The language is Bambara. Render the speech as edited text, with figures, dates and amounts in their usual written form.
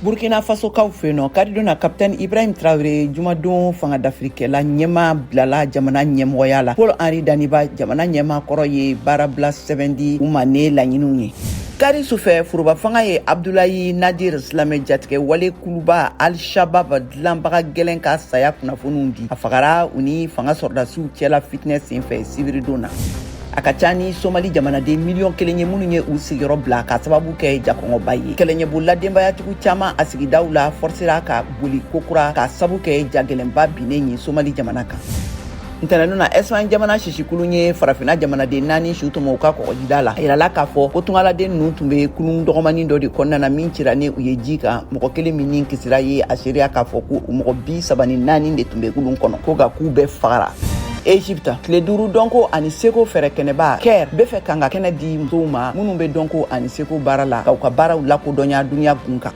Burkina Fasokaw fɛ yen nɔ, karidon na, Kapitɛni Ibrahim Traore, jumadon fanga dafirikɛla ɲɛmaa, bilala jamana ɲɛmɔgɔya la. Paul Henri Damiba, jamana ɲɛmaa kɔrɔ, ye baarabila sɛbɛn di u ma ne laɲiniw ye. Kari sufɛ, foroba fanga ye Abdulayi Nadir, silamɛ jatigɛ wale kuluba Al-Shabab dilanbaga gɛlɛn ka saya kunnafoniw di. A fagara u ni fanga sɔrɔdasiw cɛla fitinɛ senfɛ sibiridon na. A ka ca ni Somali jamanaden miliyɔn 1 ye minnu ye u sigiyɔrɔ bila k'a sababu kɛ jakɔngɔba ye. Kɛlɛɲɛbolila denbayatigiw caman a sigidaw la fɔrisera ka boli kokura k'a sabu kɛ jagɛlɛnba binnen ye Somali jamana kan. Ntɛnɛndon na, Espagne jamana sisikulun ye Farafina jamanaden naani su tɔmɔ u ka kɔgɔjida la. A yirala k'a fɔ ko tungaladen ninnu tun bɛ kulun dɔgɔmanin dɔ de kɔnɔna na min cira ni u ye ji kan. Mɔgɔ kelen min ni kisira ye a seereya k'a fɔ ko mɔgɔ 34 de tun bɛ kulun kɔnɔ, ko nka k'u bɛɛ fagara. Egypte, tile 5 dɔnko ani seko fɛɛrɛ kɛnɛba Caire bɛ fɛ kan ka kɛnɛ di musow ma minnu bɛ dɔnko ani seko baara la, ka u ka baaraw lakodɔnya duniya gun kan.